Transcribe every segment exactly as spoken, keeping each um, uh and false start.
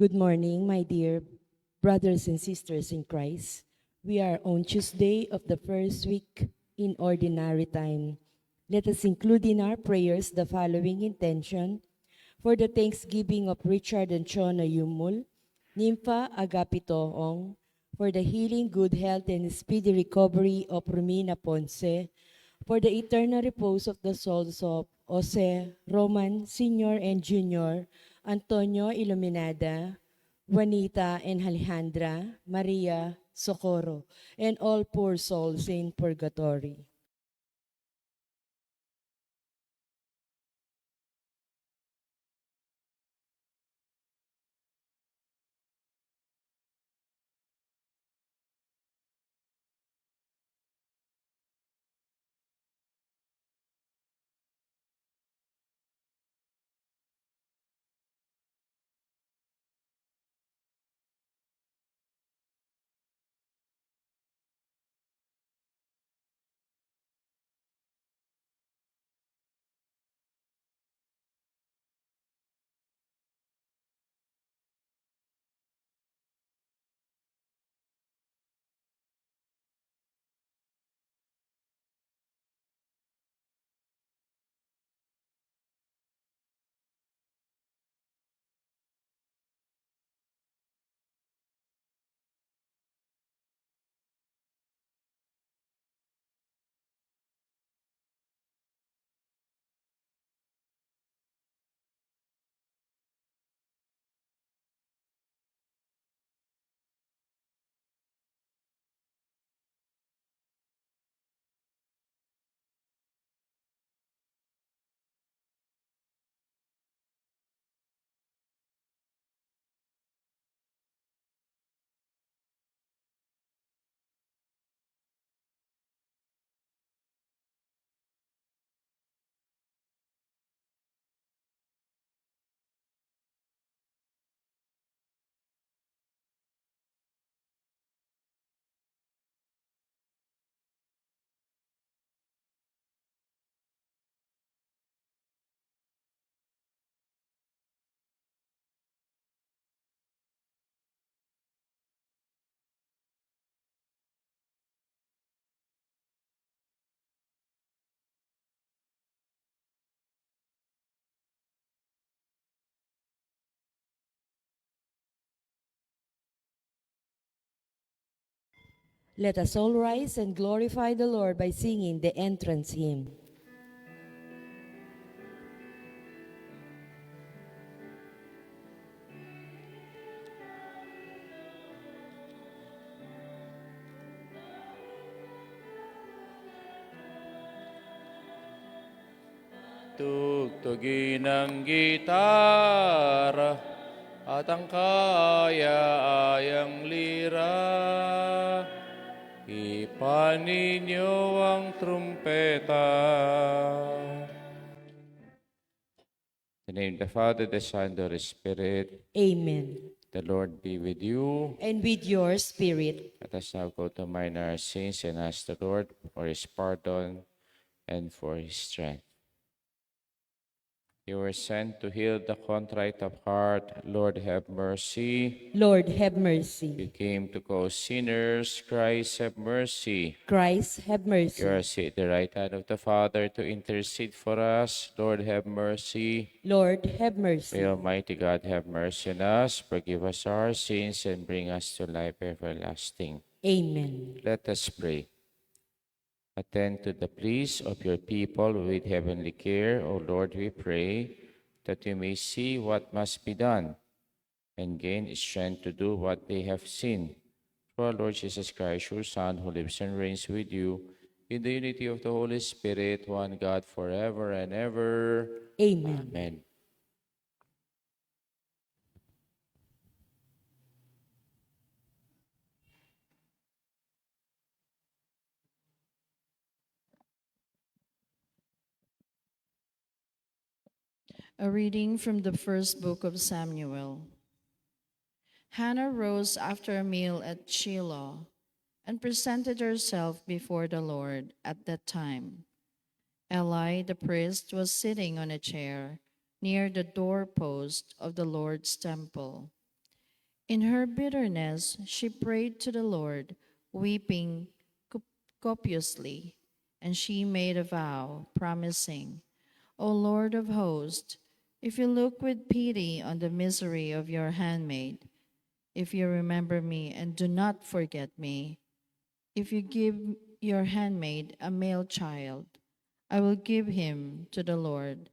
Good morning, my dear brothers and sisters in Christ. We are on Tuesday of the first week in ordinary time. Let us include in our prayers the following intention: for the thanksgiving of Richard and Chona Yumul, Nympha Agapito Ong, for the healing, good health, and speedy recovery of Romina Ponce, for the eternal repose of the souls of Jose, Roman, Senior and Junior, Antonio Iluminada, Juanita and Alejandra, Maria, Socorro, and all poor souls in purgatory. Let us all rise and glorify the Lord by singing the entrance hymn. Tugtugin ang gitara at ang kaaya-ayang lira. Ipanin niyo ang trumpeta. In the name of the Father, the Son, the Holy Spirit. Amen. The Lord be with you. And with your spirit. Let us now go to mind our sins and ask the Lord for his pardon and for his strength. You were sent to heal the contrite of heart. Lord, have mercy. Lord, have mercy. You came to call sinners. Christ, have mercy. Christ, have mercy. You are seated at the right hand of the Father to intercede for us. Lord, have mercy. Lord, have mercy. May Almighty God have mercy on us, forgive us our sins, and bring us to life everlasting. Amen. Let us pray. Attend to the pleas of your people with heavenly care, O Lord, we pray, that we may see what must be done and gain strength to do what they have seen. Through our Lord Jesus Christ, your Son, who lives and reigns with you in the unity of the Holy Spirit, one God, forever and ever. Amen. Amen. A reading from the first book of Samuel. Hannah rose after a meal at Shiloh and presented herself before the Lord at that time. Eli the priest was sitting on a chair near the doorpost of the Lord's temple. In her bitterness, she prayed to the Lord, weeping cop- copiously, and she made a vow, promising, "O Lord of hosts, if you look with pity on the misery of your handmaid, if you remember me and do not forget me, if you give your handmaid a male child, I will give him to the Lord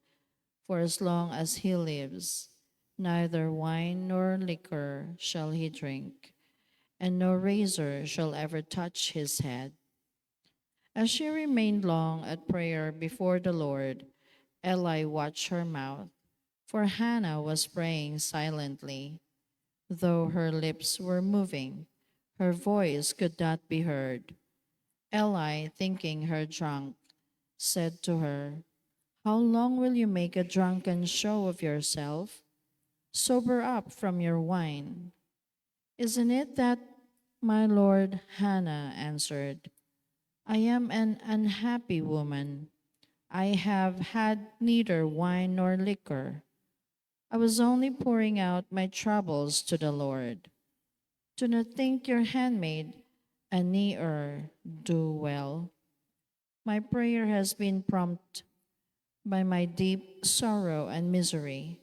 for as long as he lives. Neither wine nor liquor shall he drink, and no razor shall ever touch his head." As she remained long at prayer before the Lord, Eli watched her mouth, for Hannah was praying silently. Though her lips were moving, her voice could not be heard. Eli, thinking her drunk, said to her, "How long will you make a drunken show of yourself? Sober up from your wine." "Isn't it that, my lord?" Hannah answered. "I am an unhappy woman. I have had neither wine nor liquor. I was only pouring out my troubles to the Lord. Do not think your handmaid and near do well. My prayer has been prompt by my deep sorrow and misery."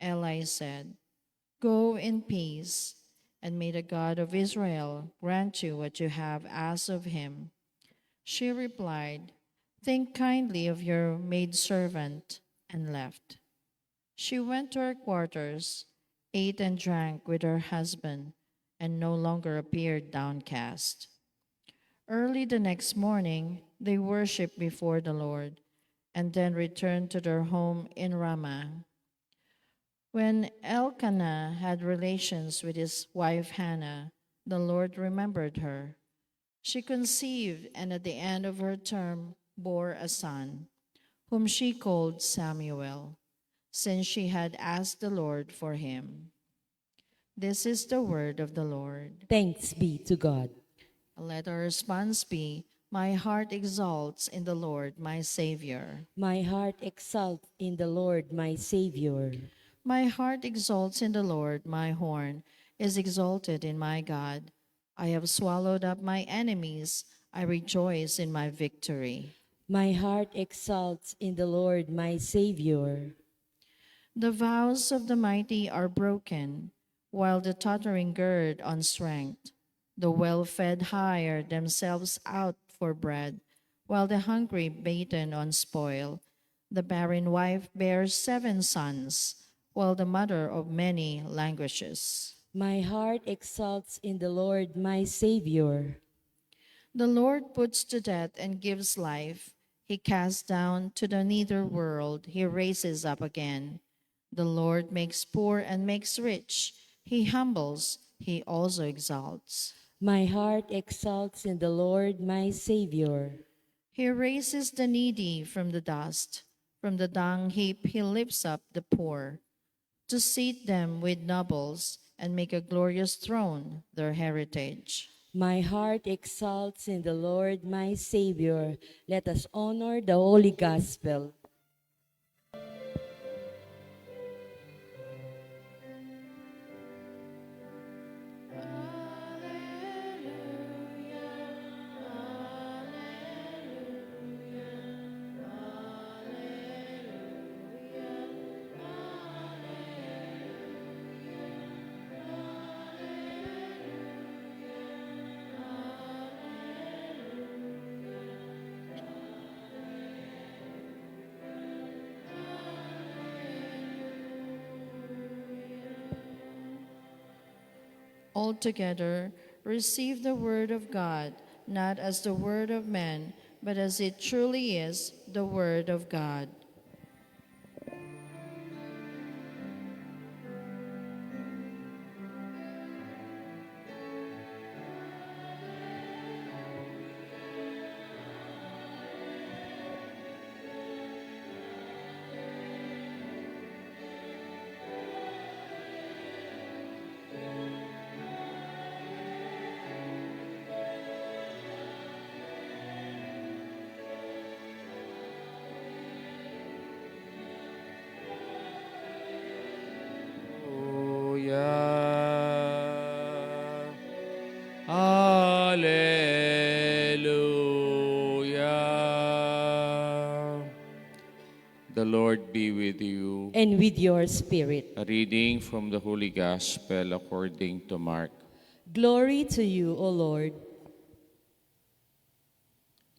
Eli said, "Go in peace, and may the God of Israel grant you what you have asked of him." She replied, "Think kindly of your maidservant," and left. She went to her quarters, ate and drank with her husband, and no longer appeared downcast. Early the next morning, they worshipped before the Lord, and then returned to their home in Ramah. When Elkanah had relations with his wife Hannah, the Lord remembered her. She conceived, and at the end of her term bore a son, whom she called Samuel, since she had asked the Lord for him. This is the word of the Lord. Thanks be to God. Let our response be, "My heart exalts in the Lord, my Savior." My heart exalts in the Lord, my Savior. My heart exalts in the Lord, my horn is exalted in my God. I have swallowed up my enemies. I rejoice in my victory. My heart exalts in the Lord, my Savior. The vows of the mighty are broken, while the tottering gird on strength. The well-fed hire themselves out for bread, while the hungry batten on spoil. The barren wife bears seven sons, while the mother of many languishes. My heart exalts in the Lord, my Savior. The Lord puts to death and gives life. He casts down to the nether world. He raises up again. The Lord makes poor and makes rich. He humbles, he also exalts. My heart exalts in the Lord, my Savior. He raises the needy from the dust. From the dung heap he lifts up the poor, to seat them with nobles and make a glorious throne their heritage. My heart exalts in the Lord, my Savior. Let us honor the Holy Gospel. All together, receive the word of God, not as the word of men, but as it truly is, the word of God. Alleluia. The Lord be with you. And with your spirit. A reading from the Holy Gospel according to Mark. Glory to you, O Lord.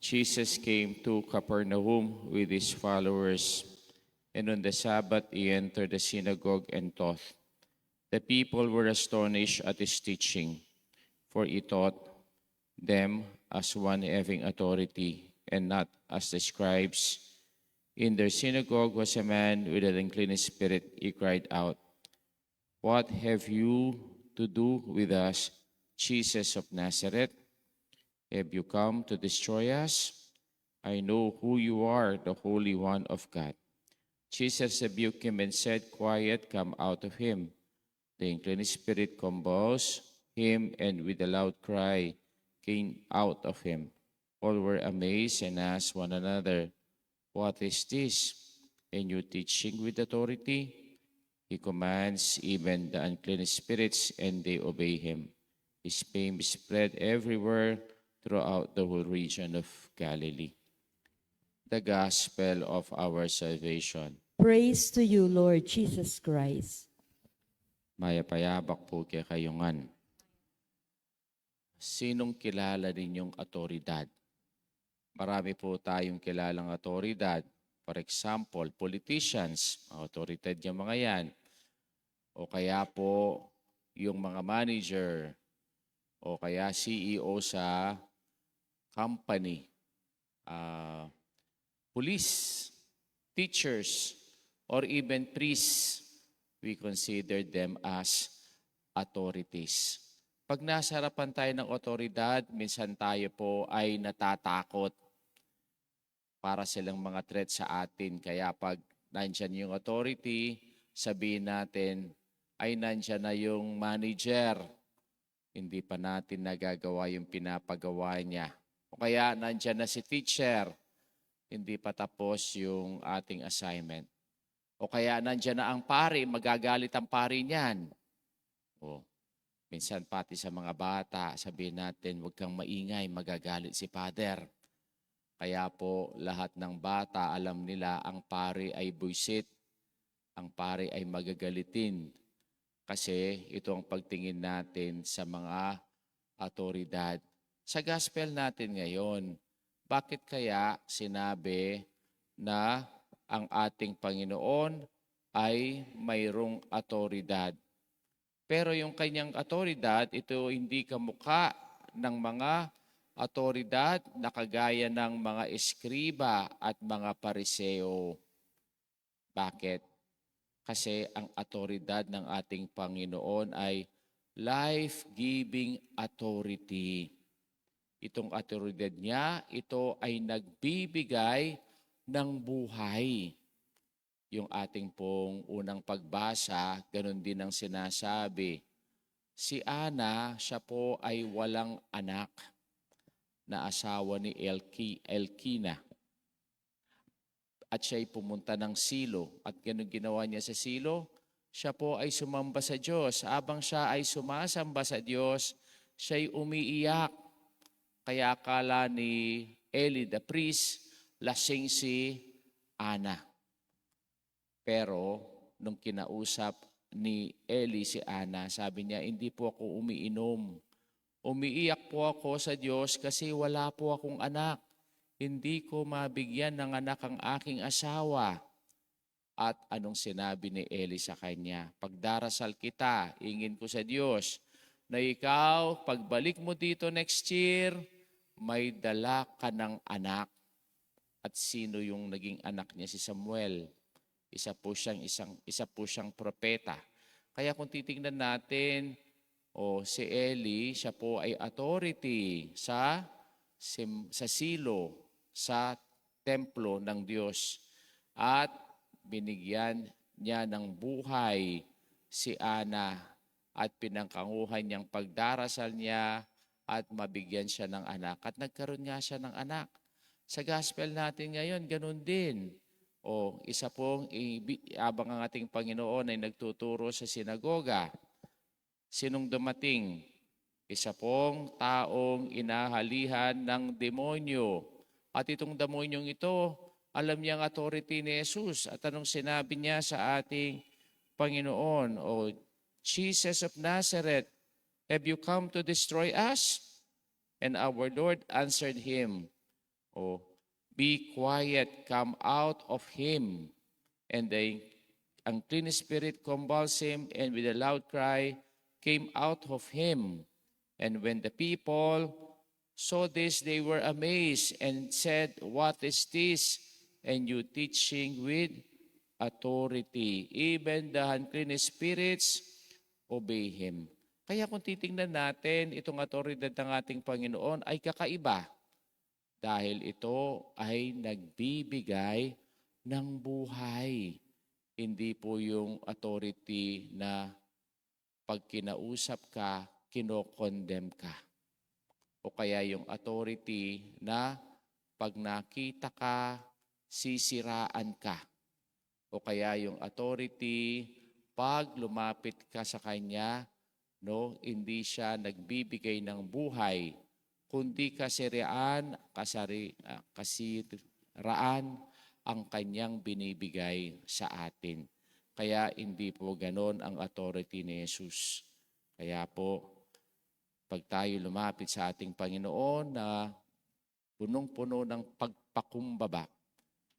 Jesus came to Capernaum with his followers, and on the Sabbath he entered the synagogue and taught. The people were astonished at his teaching, for he taught them as one having authority, and not as the scribes. In their synagogue was a man with an unclean spirit. He cried out, "What have you to do with us, Jesus of Nazareth? Have you come to destroy us? I know who you are, the Holy One of God." Jesus rebuked him and said, "Quiet, come out of him." The unclean spirit convulsed him, and with a loud cry came out of him. All were amazed and asked one another, "What is this? A new teaching with authority? He commands even the unclean spirits, and they obey him." His fame spread everywhere throughout the whole region of Galilee. The Gospel of our salvation. Praise to you, Lord Jesus Christ. Mayap a yabak pu kekayu ngan. Sinong kilala ninyong atoridad? Marami po tayong kilalang atoridad. For example, politicians, mga atoridad yung mga yan. O kaya po yung mga manager, o kaya C E O sa company, ah, police, teachers, or even priests. We consider them as authorities. Pag nasa harapan tayo ng otoridad, minsan tayo po ay natatakot para silang mga threat sa atin. Kaya pag nandyan yung authority, sabihin natin, "Ay, nandyan na yung manager." Hindi pa natin nagagawa yung pinapagawa niya. O kaya nandyan na si teacher, hindi pa tapos yung ating assignment. O kaya nandyan na ang pari, magagalit ang pari niyan. O, minsan pati sa mga bata, sabihin natin, "Huwag kang maingay, magagalit si father." Kaya po, lahat ng bata, alam nila ang pari ay buisit, ang pari ay magagalitin. Kasi ito ang pagtingin natin sa mga atoridad. Sa gospel natin ngayon, bakit kaya sinabi na ang ating Panginoon ay mayroong atoridad? Pero yung kanyang atoridad, ito hindi kamukha ng mga atoridad na kagaya ng mga eskriba at mga pariseo. Bakit? Kasi ang atoridad ng ating Panginoon ay life-giving authority. Itong atoridad niya, ito ay nagbibigay ng buhay. Yung ating pong unang pagbasa, ganun din ang sinasabi. Si Ana, siya po ay walang anak na asawa ni Elki, Elkina. At siya'y pumunta ng Silo. At ganun ginawa niya sa Silo, siya po ay sumamba sa Diyos. Abang siya ay sumasamba sa Diyos, siya'y umiiyak. Kaya akala ni Eli the priest, lasing si Ana. Pero nung kinausap ni Eli si Ana, sabi niya, "Hindi po ako umiinom. Umiiyak po ako sa Diyos kasi wala po akong anak. Hindi ko mabigyan ng anak ang aking asawa." At anong sinabi ni Eli sa kanya? "Pagdarasal kita, ingin ko sa Diyos, na ikaw, pagbalik mo dito next year, may dala ka ng anak." At sino yung naging anak niya? Si Samuel. Isa po siyang, isang, isa po siyang propeta. Kaya kung titingnan natin, o si Eli, siya po ay authority sa, sim- sa Silo, sa templo ng Diyos. At binigyan niya ng buhay si Ana at pinangkanguhan niyang pagdarasal niya at mabigyan siya ng anak. At nagkaroon nga siya ng anak. Sa gospel natin ngayon, ganun din. O, isa pong ibi- abang ang ating Panginoon ay nagtuturo sa sinagoga. Sinong dumating? Isa pong taong inahalihan ng demonyo. At itong demonyong ito, alam niyang authority ni Jesus. At anong sinabi niya sa ating Panginoon? "O Jesus of Nazareth, have you come to destroy us?" And our Lord answered him, "O, be quiet, come out of him." And the unclean spirit convulsed him, and with a loud cry came out of him. And when the people saw this, they were amazed and said, "What is this? A new teaching with authority. Even the unclean spirits obey him." Kaya kung titingnan natin, itong autoridad ng ating Panginoon ay kakaiba dahil ito ay nagbibigay ng buhay. Hindi po yung authority na pag kinausap ka, kinokondem ka. O kaya yung authority na pag nakita ka, sisiraan ka. O kaya yung authority, pag lumapit ka sa kanya, no, hindi siya nagbibigay ng buhay, kundi kasiraan, kasari-, ah, kasiraan ang kanyang binibigay sa atin. Kaya hindi po ganon ang authority ni Jesus. Kaya po, pag tayo lumapit sa ating Panginoon na punong-puno ng pagpakumbaba,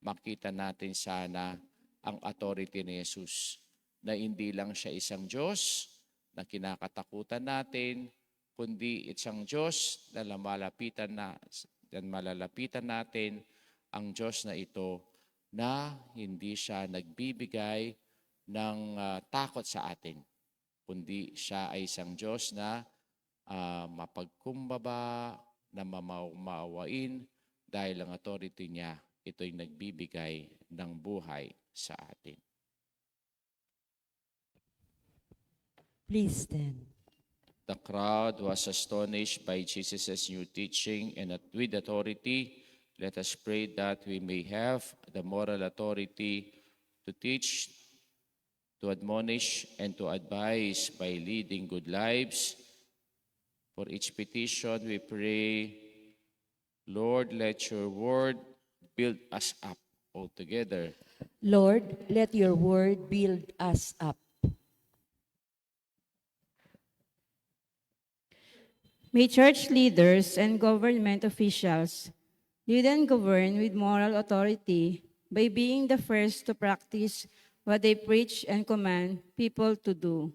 makita natin sana ang authority ni Jesus, na hindi lang siya isang Diyos na kinakatakutan natin, kundi isang Diyos na lamalapitan na, na malalapitan natin, ang Diyos na ito na hindi siya nagbibigay ng, ah, takot sa atin, kundi siya ay isang Diyos na, ah, mapagkumbaba, na mamaw-, maawain, dahil ang authority niya, ito'y nagbibigay ng buhay sa atin. Please stand. The crowd was astonished by Jesus' new teaching, and at-, with authority, let us pray that we may have the moral authority to teach, to admonish, and to advise by leading good lives. For each petition, we pray, "Lord, let your word build us up." All together. Lord, let your word build us up. May church leaders and government officials lead and govern with moral authority by being the first to practice what they preach and command people to do.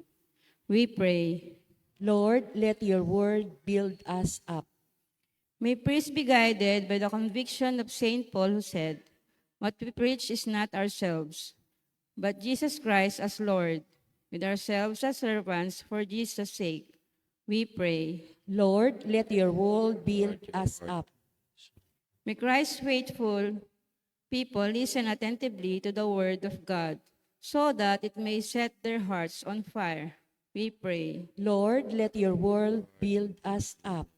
We pray. Lord, let your word build us up. May priests be guided by the conviction of Saint Paul, who said, "What we preach is not ourselves, but Jesus Christ as Lord, with ourselves as servants for Jesus' sake." We pray. Lord, let your word build us up. May Christ's faithful people listen attentively to the word of God, so that it may set their hearts on fire. We pray. Lord, let your word build us up.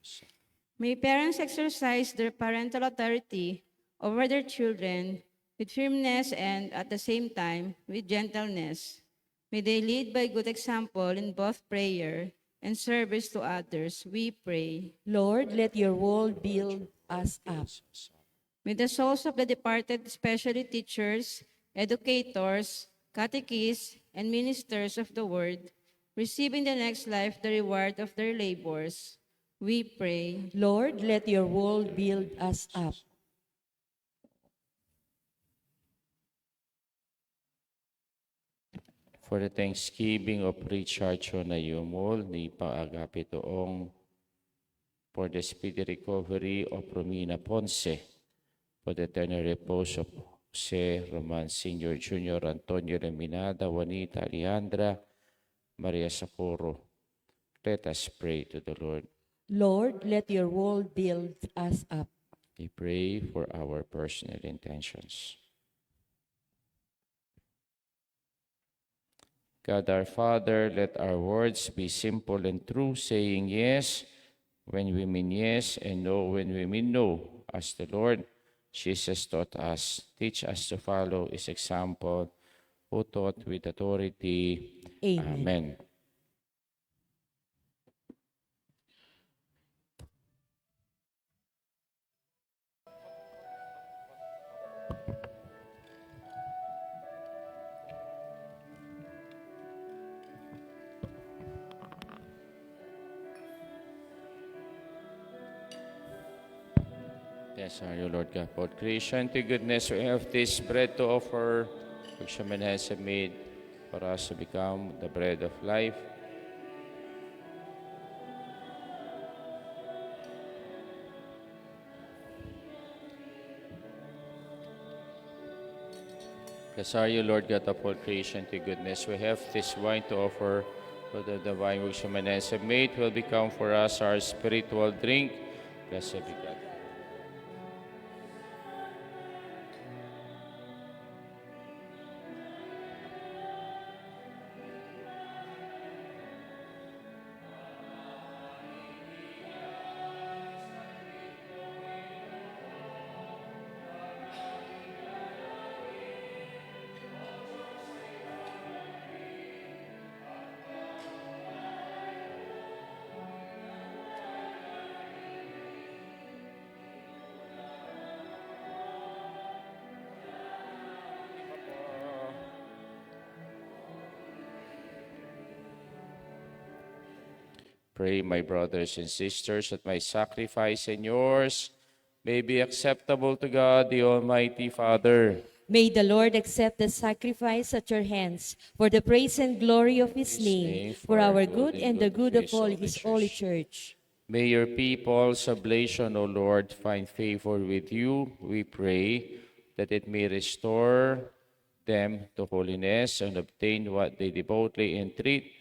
May parents exercise their parental authority over their children with firmness and, at the same time, with gentleness. May they lead by good example in both prayer and service to others, we pray. Lord, let your word build us up. May the souls of the departed, especially teachers, educators, catechists, and ministers of the word, receive in the next life the reward of their labors, we pray. Lord, let your word build us up. For the thanksgiving of Richard Chona Yumul, ni pa-agape toong, for the speedy recovery of Romina Ponce, for the eternal repose of Jose Roman Senior, Junior, Antonio, Reminada, Juanita, Alejandra, Maria Socorro. Let us pray to the Lord. Lord, let your word build us up. We pray for our personal intentions. God our Father, let our words be simple and true, saying yes when we mean yes and no when we mean no, as the Lord Jesus taught us. Teach us to follow his example, who taught with authority. Amen. Amen. Blessed are you, Lord God, both creation to goodness. We have this bread to offer, which you may have made for us to become the bread of life. Blessed are you, Lord God of all creation, to goodness. We have this wine to offer, so that the wine which you may have made will become for us our spiritual drink. Blessed be God. Pray, my brothers and sisters, that my sacrifice and yours may be acceptable to God, the Almighty Father. May the Lord accept the sacrifice at your hands for the praise and glory of his name, for our good and the good of all his holy church. May your people's oblation, O Lord, find favor with you, we pray, that it may restore them to holiness and obtain what they devoutly entreat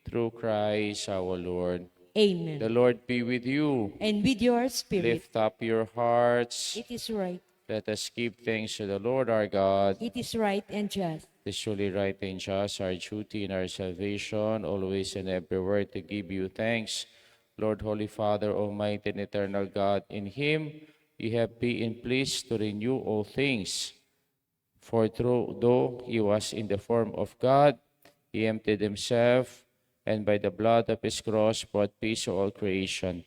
through Christ our Lord. Amen. The Lord be with you. And with your spirit. Lift up your hearts. It is right. Let us give thanks to the Lord our God. It is right and just. It is truly right and just, our duty and our salvation, always and everywhere to give you thanks. Lord, Holy Father, Almighty and Eternal God, in him you have been pleased to renew all things. For through, though he was in the form of God, he emptied himself, and by the blood of his cross brought peace to all creation.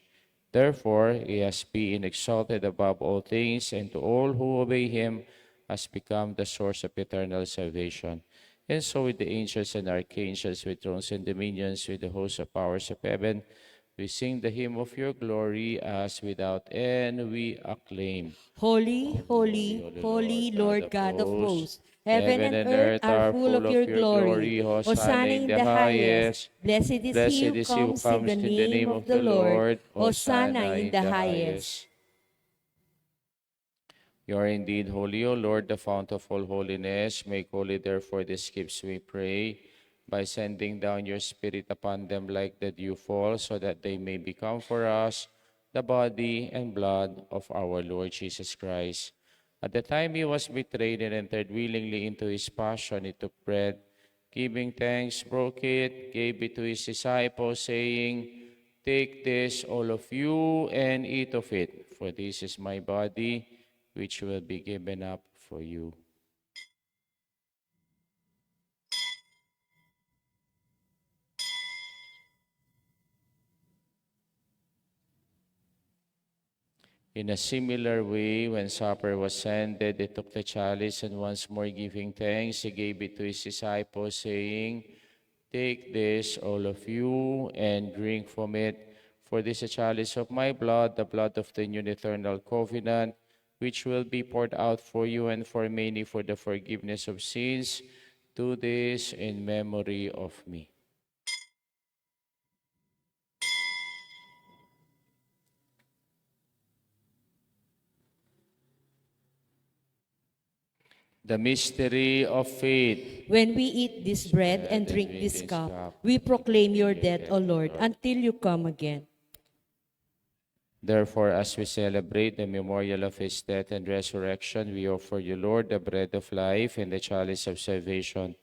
Therefore, he has been exalted above all things, and to all who obey him has become the source of eternal salvation. And so with the angels and archangels, with thrones and dominions, with the hosts of powers of heaven, we sing the hymn of your glory as without end we acclaim. Holy, holy, holy, Lord God of hosts. Heaven and earth are full of your glory. Hosanna in the highest. Blessed is he who comes in the name of the Lord. Hosanna in the highest. You are indeed holy, O Lord, the fount of all holiness. Make holy, therefore, these gifts, we pray, by sending down your Spirit upon them like the dew fall, so that they may become for us the body and blood of our Lord Jesus Christ. At the time he was betrayed and entered willingly into his passion, he took bread, giving thanks, broke it, gave it to his disciples, saying, "Take this, all of you, and eat of it, for this is my body, which will be given up for you." In a similar way, when supper was ended, he took the chalice, and once more giving thanks, he gave it to his disciples, saying, "Take this, all of you, and drink from it, for this is the chalice of my blood, the blood of the new and eternal covenant, which will be poured out for you and for many for the forgiveness of sins. Do this in memory of me." The mystery of faith. When we eat this bread and drink this cup, we proclaim your death, O Lord, until you come again. Therefore, as we celebrate the memorial of his death and resurrection, we offer you, Lord, the bread of life and the chalice of salvation,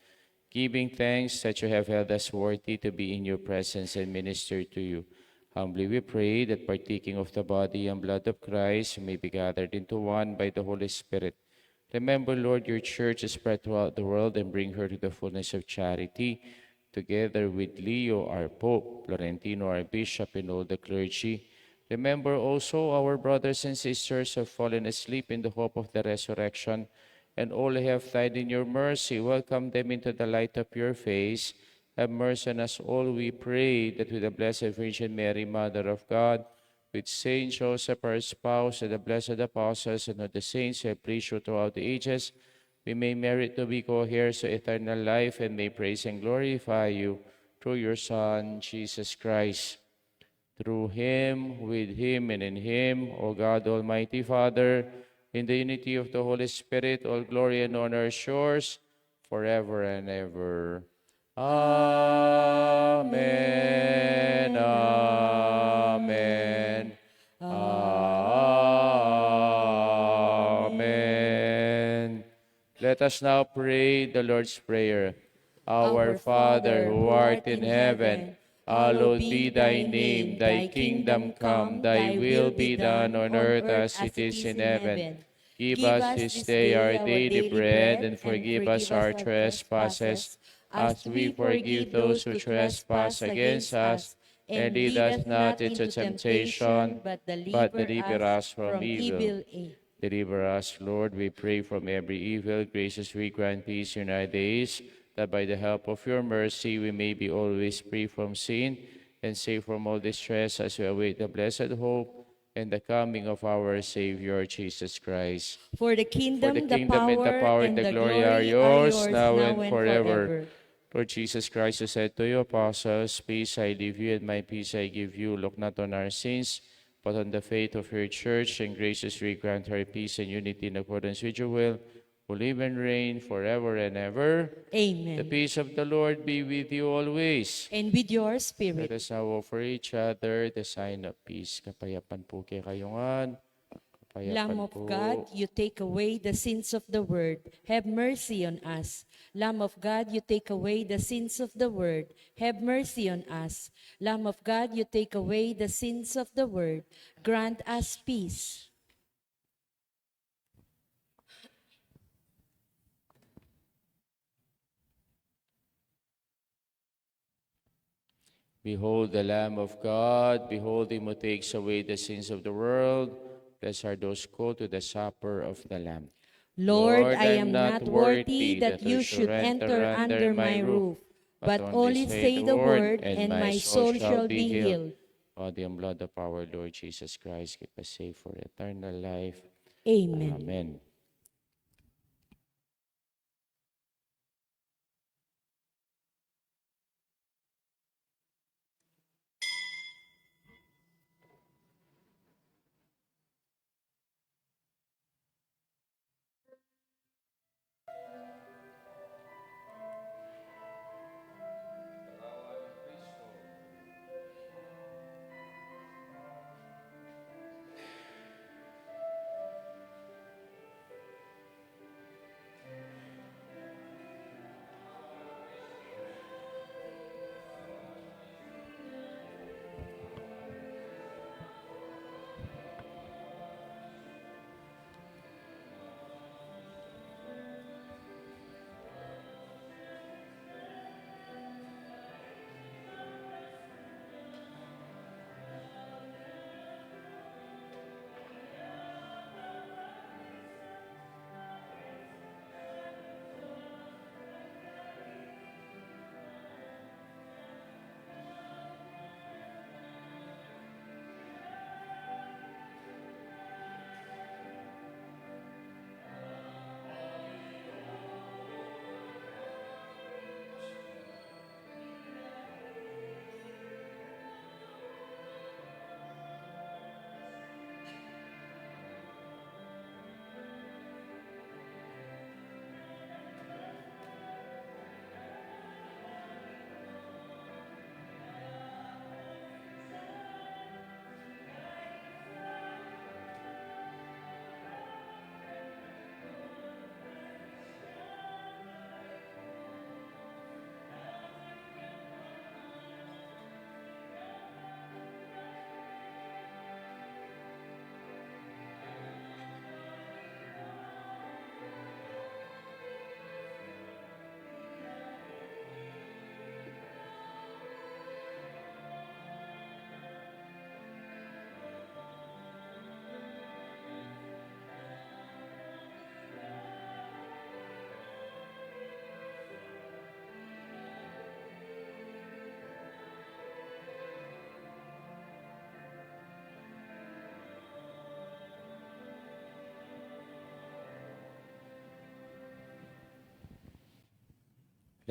giving thanks that you have held us worthy to be in your presence and minister to you. Humbly we pray that, partaking of the body and blood of Christ, we may be gathered into one by the Holy Spirit. Remember, Lord, your church is spread throughout the world, and bring her to the fullness of charity, together with Leo, our Pope, Florentino, our Bishop, and all the clergy. Remember also our brothers and sisters who have fallen asleep in the hope of the resurrection, and all who have died in your mercy. Welcome them into the light of your face. Have mercy on us all, we pray, that with the Blessed Virgin Mary, Mother of God, with Saint Joseph, our spouse, and the blessed apostles, and with the saints who have pleased you throughout the ages, we may merit to be co-heirs of eternal life, and may praise and glorify you through your Son, Jesus Christ. Through him, with him, and in him, O God, Almighty Father, in the unity of the Holy Spirit, all glory and honor is yours forever and ever. Amen, amen, amen. Let us now pray the Lord's Prayer. Our Father, who art in heaven, hallowed be thy name. Thy kingdom come, thy will be done on earth as it is in heaven. Give us this day our daily bread, and forgive us our trespasses, as we forgive those who trespass against us. And lead us not into temptation, but deliver us from evil. Deliver us, Lord, we pray, from every evil. Graciously grant peace in our days, that by the help of your mercy we may be always free from sin and safe from all distress, as we await the blessed hope and the coming of our Savior Jesus Christ. For the kingdom, the power, and the glory are yours, now and forever. Lord Jesus Christ, who said to your apostles, "Peace I leave you, and my peace I give you," look not on our sins, but on the faith of your church, and graciously grant her peace and unity in accordance with your will, who live and reign forever and ever. Amen. The peace of the Lord be with you always. And with your spirit. Let us now offer each other the sign of peace. Kapayapan pu kekayu ngan. Kapayapan pu. Lamb of God, you take away the sins of the world. Have mercy on us. Lamb of God, you take away the sins of the world. Have mercy on us. Lamb of God, you take away the sins of the world. Grant us peace. Behold the Lamb of God. Behold him who takes away the sins of the world. Blessed are those called to the supper of the Lamb. Lord, I am not worthy that you should enter under my roof, but only say the word, and my soul shall be healed. Body and blood of our Lord Jesus Christ, keep us safe for eternal life. Amen. Amen.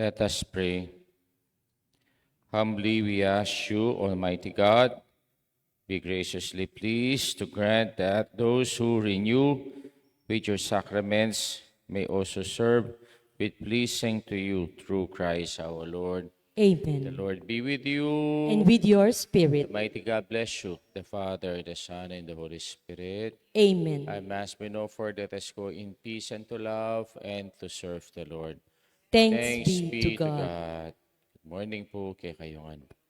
Let us pray. Humbly we ask you, Almighty God, be graciously pleased to grant that those who renew with your sacraments may also serve with pleasing to you through Christ our Lord. Amen. The Lord be with you. And with your spirit. Almighty God bless you, the Father, the Son, and the Holy Spirit. Amen. Our Mass we offer, let us go in peace and to love and to serve the Lord. Thanks, Thanks be, be to God. Good morning po kekayong lahat.